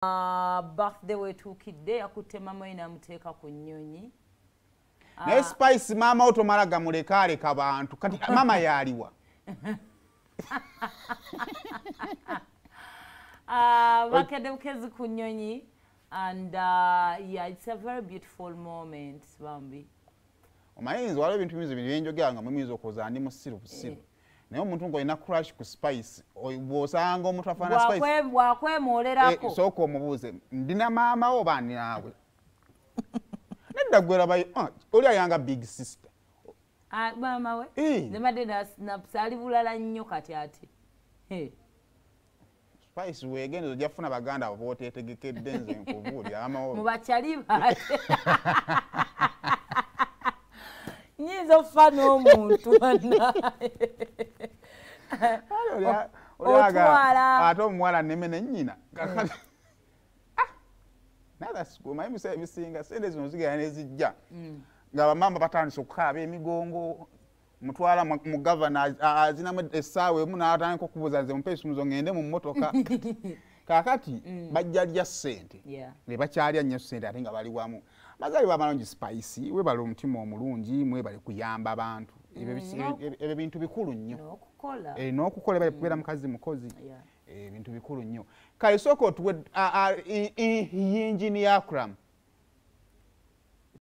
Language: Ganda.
Birthday wetuukidde, yakutte mama we n'amuteeka ku nnyonyi. Naye Spice, maama wo tomala gamulekaaleka bantu. Kati maama yaaliwa? Bakedde bukezi ku nnyonyi and yeah, it's a very beautiful moment, bambi. Omanyi nze waliwo ebintu bingi byenjogera nga mwe muyinza okulowooza ndi musiru busiru, naye omuntu ng'olina crush ku Spice, bw'osanga omuntu afaanana Spice, Bwakwemolerako. Sooka omubuuze, "Ndina maama wo oba naawe?" Nedda, gwe labayo, oli ayanga big sister. Ah, maama we. Nze mbadde ali bulala nnyo kati ate. Hey. Spice, weegendereze, ojja kufuna baganda abo b'oteetegekedde. Nze nkubuulira, maama wo Mu bakyali bate nyinza okufa n'omuntu bannaye. Otwala. Ate omuwala nneme ne nnyina. Kakati naye that's good. Omanyi ebiseera ebisinga sente zino zigenda ne zijja nga bamaama batandise okukaaba emigongo, mutwala mu gavana azinamu essaawa emu n'atandika okubuuza, "Nze mumpe ekisumuzo ngende mu mmotoka." Kaakati bajja lya ssente, ne bakyalya nnyo ssente ate nga bali wamu. Mazaalibwa amalungi, Spice, webale omutima omulungi, mwebale kuyamba bantu. Ebyo bintu bikulu nnyo. N'okukola. N'okukola, ebale kubeera mukazi mukozi. Ebintu bikulu nnyo. Kale sooka otuwe yingini ya Akram.